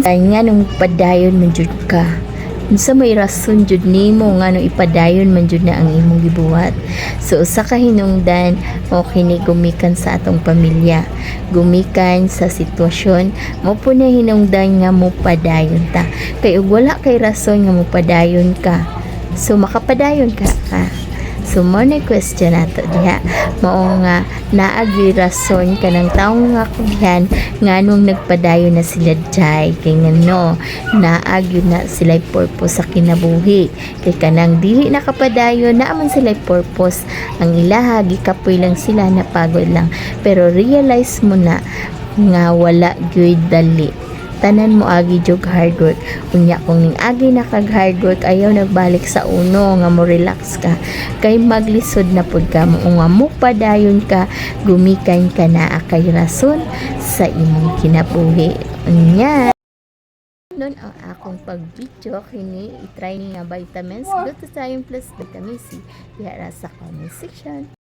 Nganong padayon man jud ka? Unsa may rason jud nimo nganong ipadayon man jud na ang imong gibuhat? So usa ka hinungdan mao kini gumikan sa atong pamilya, gumikan sa sitwasyon, mao po na hinungdan nga mo padayon ta. Kay ug wala kay rason nga mo padayon ka, so makapadayon ka ka? So mao na question nato diha. Mao nga naa gyud rason kanang taong nga kugyan nganong nagpadayon na sila jay, kay ngano naa gyud na sila purpose sa kinabuhi. Kay kanang dili nakapadayon, naa man sila purpose, ang ilaha gikapoy lang sila, napagod lang. Pero realize mo na nga wala gyud dali, tanan mo agi jud hard work. Unya kung ning agi na kag hard work, ayaw nagbalik sa uno nga mo relax ka, kay maglisod na pud ka. Mo nga mo padayon ka gumikan ka naa kay rason sa imong kinabuhi. Unya nun ang akong pag-video kini, i-try ni nga vitamins, glutathione plus vitamin C, diha ra sa comment section.